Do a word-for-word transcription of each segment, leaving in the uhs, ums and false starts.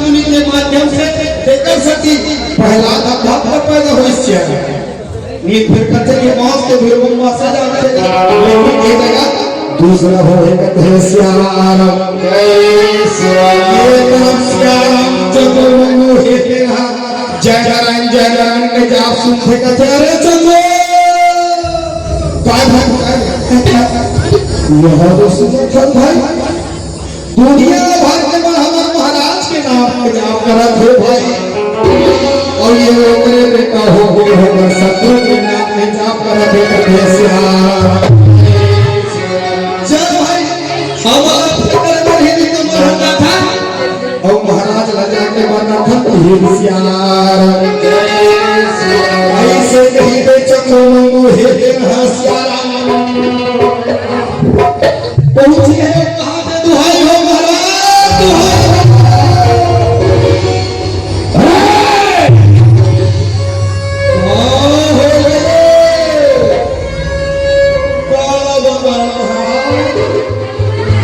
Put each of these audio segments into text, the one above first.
मुनि के माध्यम से एकर सेती प्रहलाद ह भक्त पैदा होइस। नींद फिर कथे कि मौत के भी रूप में सजा के, लेकिन ये जगह दूसरा हो है कथे सियाराम। ये तरफ सियाराम चतुर्मुख हे तेरा, जय नारायण, जय नारायण के जाप सुनथे कथे, अरे चंदो, काय भाई, काय भाई? यह तो सुनो, चल भाई, दुनिया भर के मन हमर महाराज के नाम के जाप करत हे भाई, अउ ये ओकरे बेटा हो गे, हमर शत्रु के नाम के जाप करत हे, कथे सियाराम। चल भाई, हमर फिकर बर ही नहीं तो मरना था। अउ महाराज ला जाके बताथन कि हे सियाराम, अइसे कहिबे चंदो मंगू हे तेरा सियाराम। पहुंच गए, कहाँ पे दुहाई हो महाराज, दुहाई हो। अरे! कहाँ हो रे? काला बाबा महाराज,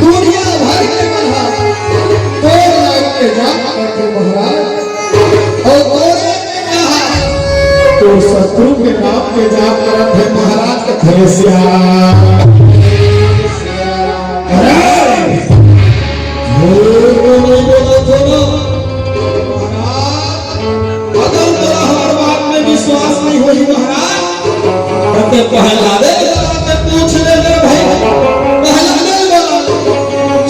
दुनिया भर के महाराज, तोर नाम के जाप करथे महाराज, अउ तोरे के कहा, तोर शत्रु के नाम के जाप करत हे महाराज, कथे सियाराम। अरे! बोल, बोल, बोल, बोल। महाराज, अगर तोला हमर बात में विश्वास नहीं होही महाराज, त तैं प्रहलाद से पूछ ले मेरे भाई, प्रहलाद से बोला।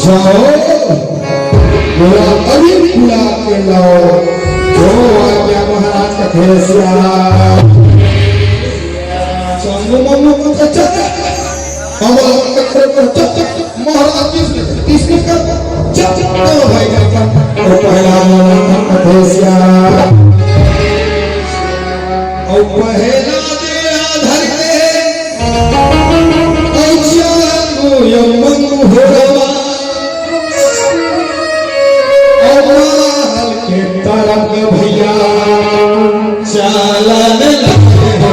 जाओ, मोला अभी बुला के लाओ, जो आज्ञा महाराज, कथे सियाराम। चंदो मंगू कथे चल, अब चल, चल, चल। महाराज, तीस, तीस, तीस कर, चल, चल, चलो भाई, चल, चल। तो पहला मोला कथे सियाराम। अउ पहला दे आधर के, अउ चालू यमन हो रवा। अउ महल के तरफ भैया, चालन लगे हो।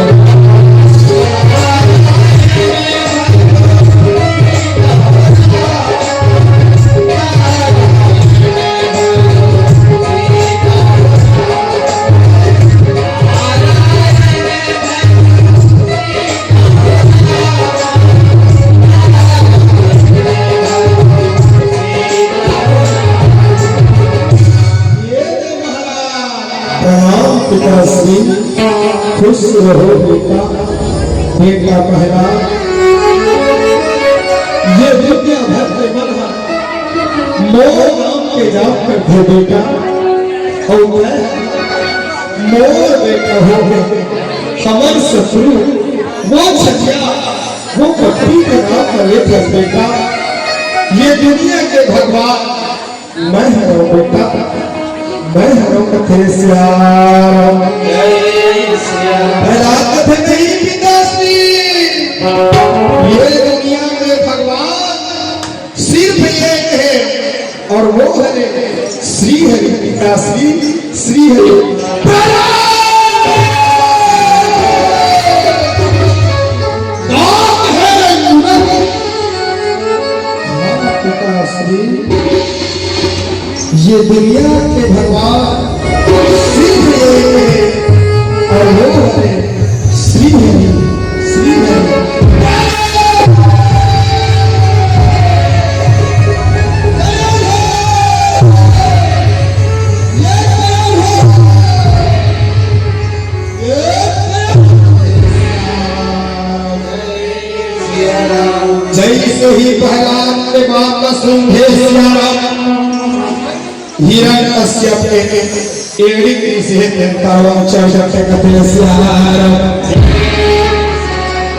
प्रणाम पिताश्री, खुश रहो बेटा। बेटा पहला, ये दुनिया भर के मन ह मोर नाम के जाप करथे बेटा, अउ मैं मोर बेटा हो, हमर शत्रु वो छलिया, वो पट्टी के नाम पर लेथस बेटा। ये दुनिया के भगवान मैं हरंव बेटा, मैं हरंव, कथे सियाराम। जय सियाराम। प्रहलाद कथे नहीं पिताश्री, ये दुनिया में भगवान सिर्फ एक है, अउ वो हरे श्री हरि पिताश्री, श्री हरि। प्रहलाद! बात है रघुनाथ। हाँ पिताश्री, ये दुनिया के भगवान सिर्फ एक है, अउ वो है श्री हरि, श्री हरि। जैसे ही प्रहलाद के बात ला सुनथे सियाराम, हिरण्यकश्यप के एड़ी के से तेन तरवा चढ़ जाथे, कथे सियाराम।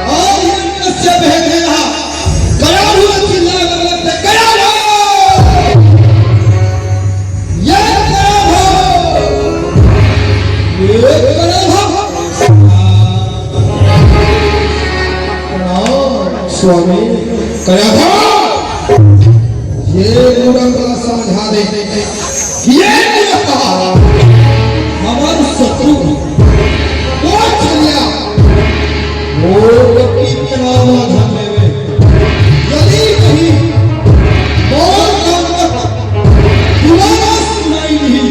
अउ हिरण्यकश्यप हे तेन ह कया हुआ चिल्ला लगथे, कया हो? ये कया हो? ये कया हो? प्रणाम स्वामी। कया हो? ये मूरख ला समझा दे। ये मूरख हमर शत्रु, वो छलिया, वो व्यक्ति के नाम ला धन लेवे। यदि कहीं मोर नाम तक दोबारा सुनाई नहीं,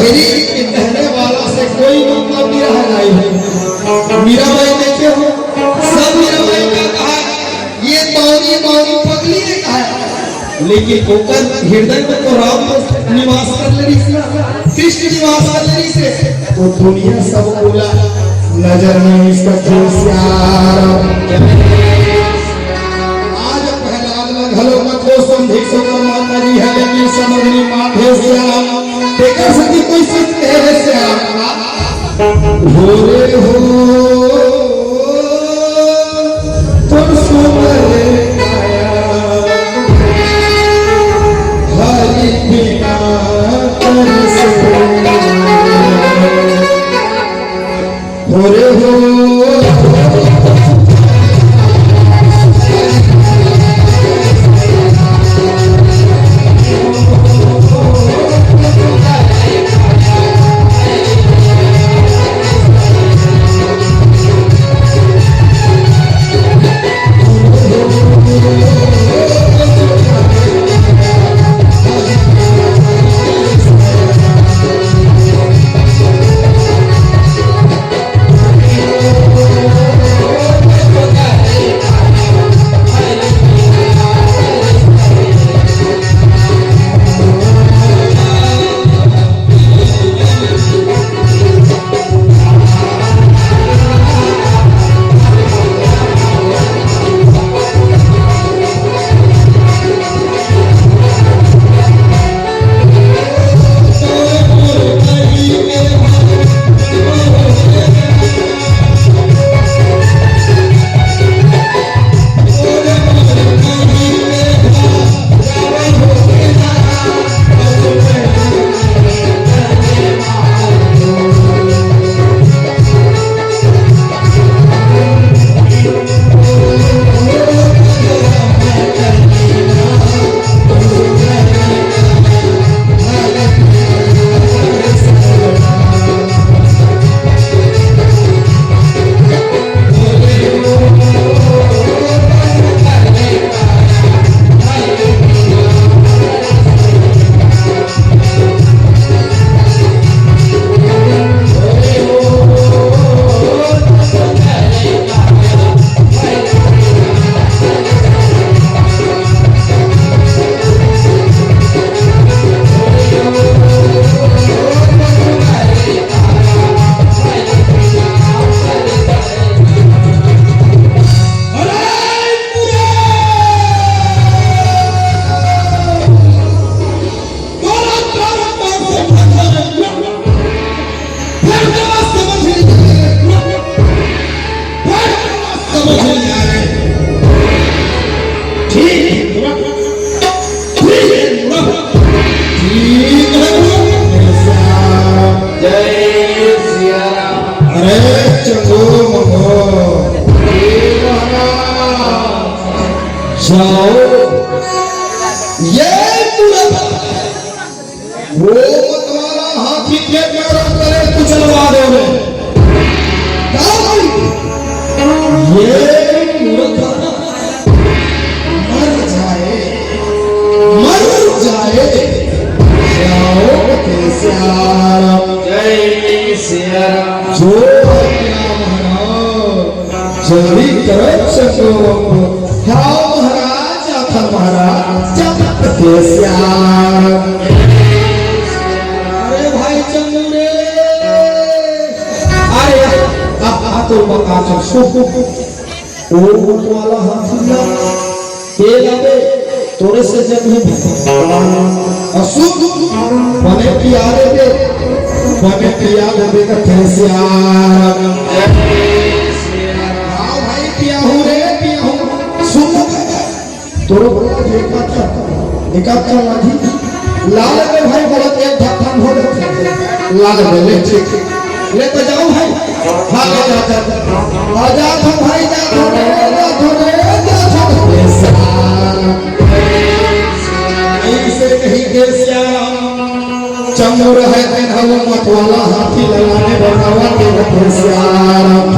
मेरी कहने वाला से कोई मतलब नहीं रह गई है। मीराबाई देखे हो, सब मीराबाई का कहा, ये बावनी, बावनी पगली ने कहा, लेकिन ओकर हृदय में तो राम निवास कर ले रही, कृष्ण निवास कर ले रही से, तो दुनिया सब बोला, नजर में इसका जो श्याम। आज प्रहलाद ला घलो मत को समझी सो माता जी है, लेकिन समझ नहीं माथे श्याम। तेकर सेती कोई सच कहे हे श्याम। हो रे हो, तोर सुमर काया, हरि बिना तरस। हो रे हो। जय सिया राम। अरे चंगो मंगो। जाओ। ये पूरा वो मतवाला हाथी के पैरों तले कुचलवा दो रे। क्या भाई? ये मूर्ख मर जाए, मर जाए। जाओ के सिया राम। जय सिया राम। जो आज्ञा महाराज। जल्दी करो चंद्रबाबू। हाँ महाराज, जाथन महाराज, जाथन के सिया राम। अरे भाई चंदू रे, अरे आ, आ तो बका तो सो, ओ मतवाला हाथी ना, तेल आवे, तोरे से जब ही असुख बने पिया देबे, बने पिया देबे त कैसे आ। हाँ भाई, पियाहू रे, पियाहू। सुन ले, तोरो बोला एक बात का, एक बात का लागी। लाल में भाई बोलत एक धक्का हो जाते। लाल में ले, ठीक। ले तो जाओ भाई। हाँ, ले जा, जा, जा। आ, जा था भाई, जा था रे, जा था रे, जा था रे। ऐसे कही के सिया राम, चंगुर है तेन हवो मतवाला हाथी ललाने बतावा के बते सिया राम।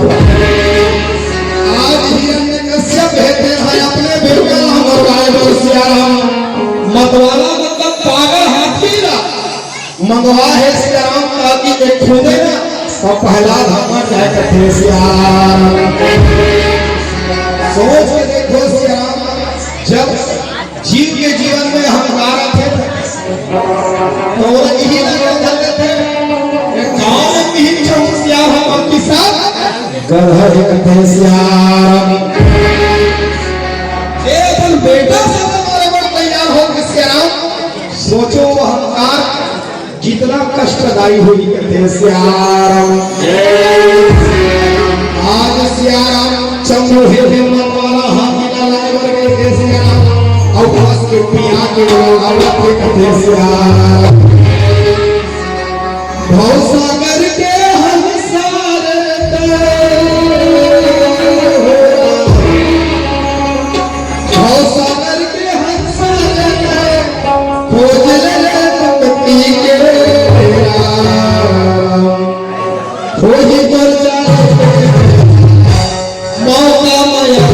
आज हिरण्यकश्यप है तेन है अपने बेटा हमर राय बर सिया राम। मतवाला मतलब पागल हाथी ला। मंगवा हे सिया राम, औलाद हमर जाए कथे सियाराम। सोच के देखो सियाराम, जब जीव के जीवन में अहंकार आथे, तो ओला इही लगे धर लेथे। ये गाँव में भी चौक सियार हम किसान गधा एक थे सियाराम। ये अपन बेटा से तो मारे बर तैयार हो के सियाराम। सोचो वो अहंकार कितना कष्टदायी होही कथे सियाराम। आज सियाराम चंगू हे हे मन वाला हाथी ला लाए बर गए थे सियाराम। अउ फंस के पिया के वो आवत हे कथे सियाराम। भवसागर के हंसारे ते, भवसागर के हंसारे ते, खोज ले मुक्ति के राम। खोज कर जाए मौका माया।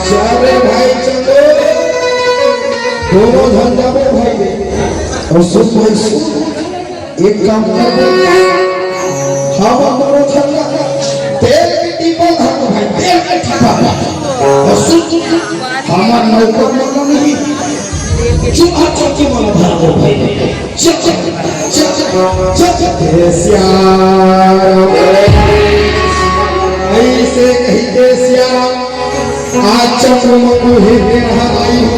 चल रे भाई, चलो। दोनों झन जाबो भाई रे। अउ सुन भाई, सुन। एक काम कर दे, हम दोनों झन ला तेल के टीपा धर दे भाई, तेल के टीपा। अउ सुन, हमर नौकर मन नहीं, चूल्हा चौकी मन धर दे भाई। चल, चल, चल, चल, चल, हे सियाराम। अइसे कहि के सियाराम, आज चंगू मंगू हे तेन ह आई हो।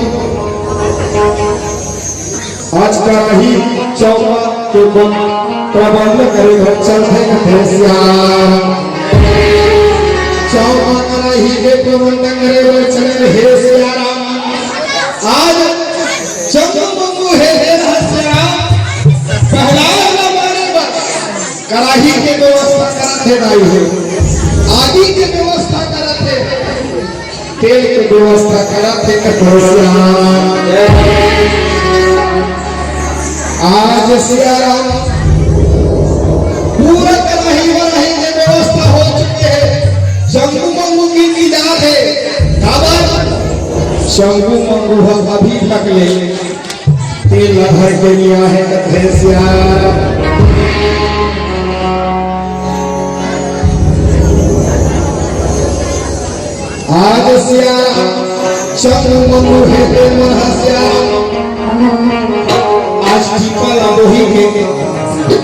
आज कराही चौमा के बन-, प्रबंध करे बर चलथे हे सियाराम। चौमा कराही के प्रबंध करे बर चले हे सियाराम। आज चंगू मंगू हे तेन ह सियाराम, प्रहलाद ला मारे बर कराही के व्यवस्था करत हे दाई हो, आगी के व्यवस्था करत हे, तेल के व्यवस्था करत हे कथोसिया। आज सियाराम पूरा कराही वराही के व्यवस्था हो चुके हे। चंगू मंगू के इंतजार हे। काबर? चंगू मंगू ह अभी तक ले तेल ला भर के नइ आए हे कथोसिया। आज सियाराम चंगू मंगू हे तेन मन ह सियाराम। आज टीपा ला बोही के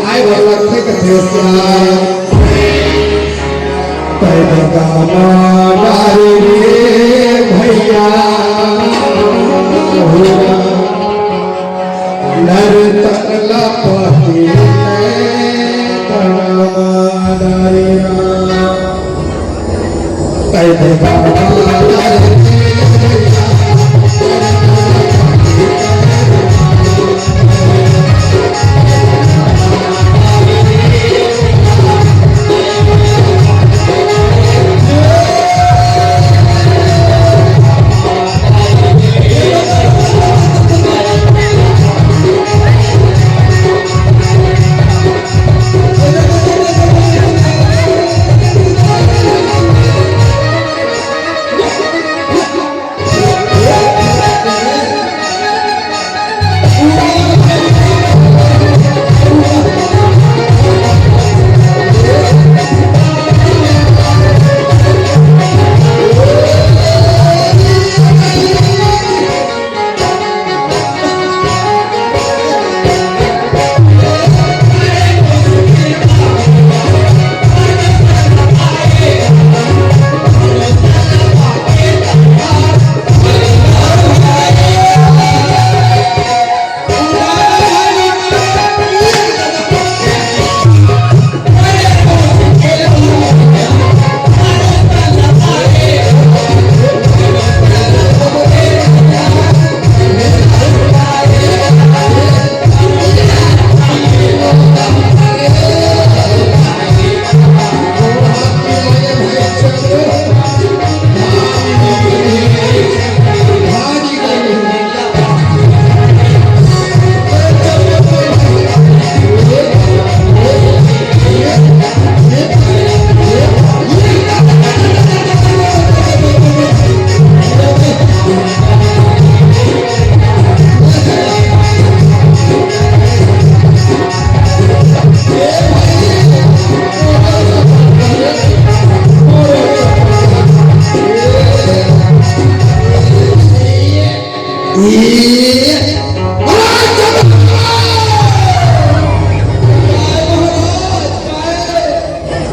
आए बर लगथे कथोसिया। पैदल गाना गारे रे भैया, नर तन ला पहिले पैदल गाना गारे रे।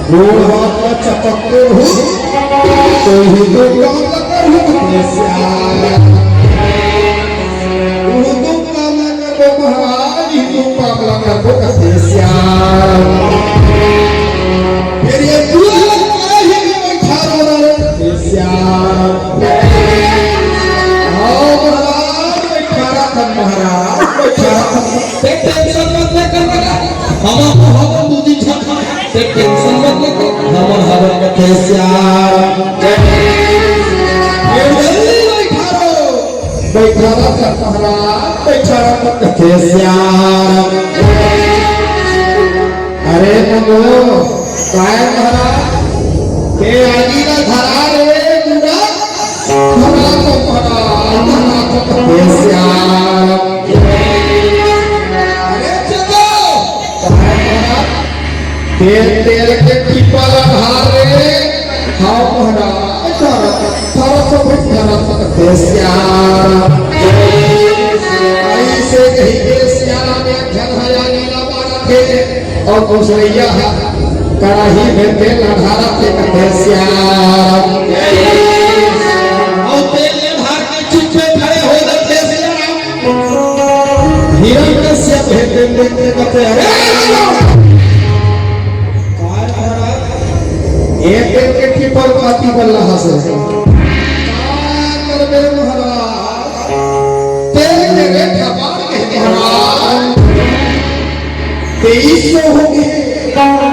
गोड़ हाथ ला चपकते हो, तो ही तो काम लगा हो। वो तो काम लगा दो महाराज, ही तो काम लगा दो कथोसिया। फेर ये पूरा लोग काहे के बैठा रहो रे कथोसिया। आओ महाराज, बैठा रहा था महाराज, बैठा रहा था। ते tension मत ले कर बेटा, हम आपको हवन दू दिन छक, ते tension मत ले कर, हमर हवन कथोसिया। ये जल्दी बैठा रहो, बैठा रहा था महाराज, बैठा रहा था कथोसिया। अरे मंगू, काय महाराज? सरैया ह, कड़ाही में तेल ला ढारथे कथे सियाराम। अउ तेल ला ढार के चुप्पे खड़े हो जाथे सियाराम। हिरण्यकश्यप हे तेल देख के कथे, "अरे राम!" काय महाराज? ए तेल के टिपर पाती बल्ला हसे। का करबे महाराज? तेल के रेट ह बाढ़ गे महाराज। तेईस सौ हो गे,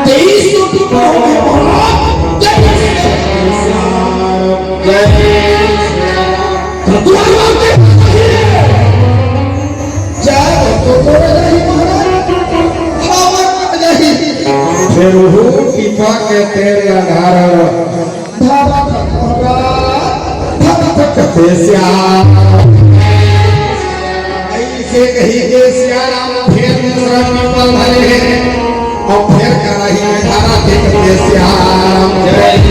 तेईस सौ टुकड़ा हो गे महाराज। जय श्री राम। जय श्री राम। तो दुआर मार के जा तो तोरे नहीं महाराज, हमार नहीं। फिर वो टिपा के तेल ला ढारव। धरा धरा धरा धरा धरा कथे सियाराम। अइसे कहि के सियाराम फेर दूसरा पीपल धरे हे। अउ फेर कड़ाही में ढारथे कथे सियाराम। जय।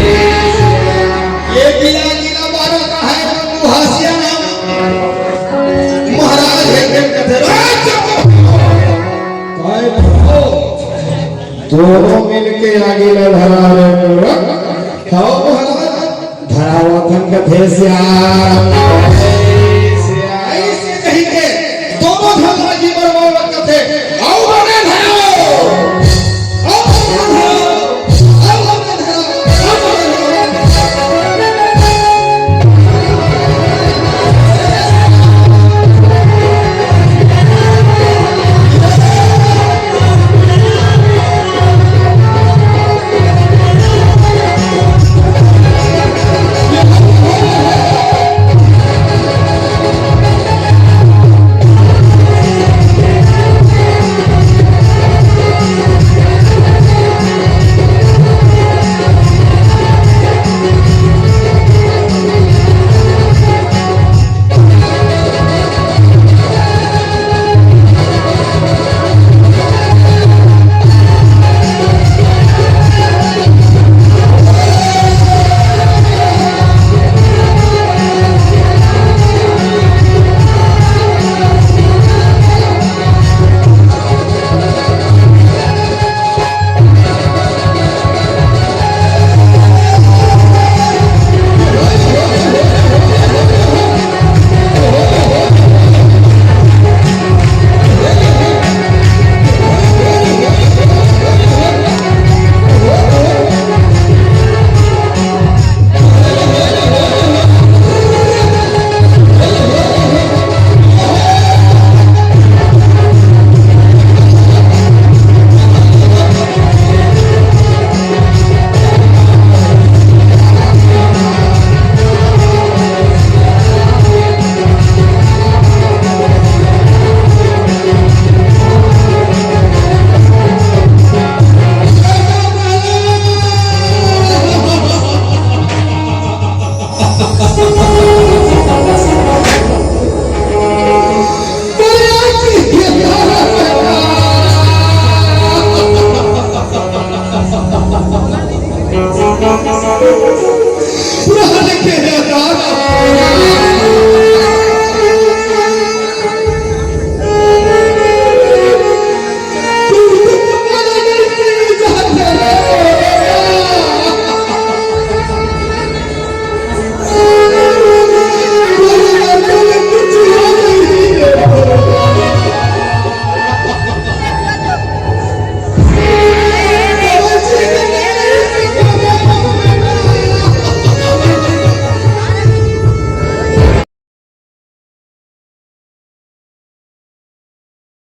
ये गिला गिला बारत हे तो मुहा सियाराम। महाराज हे के कथे, "रे चुप!" काय भाव? दोनों मिलके आगी ला धरा रे मूरख। हव महाराज, धरावत हन कथे सियाराम। अइसे कहि के दोनों झन आगी बरवावत कथे, "अउ बने धराओ, अउ बने धराओ, अउ बने धराओ, अउ बने धराओ।"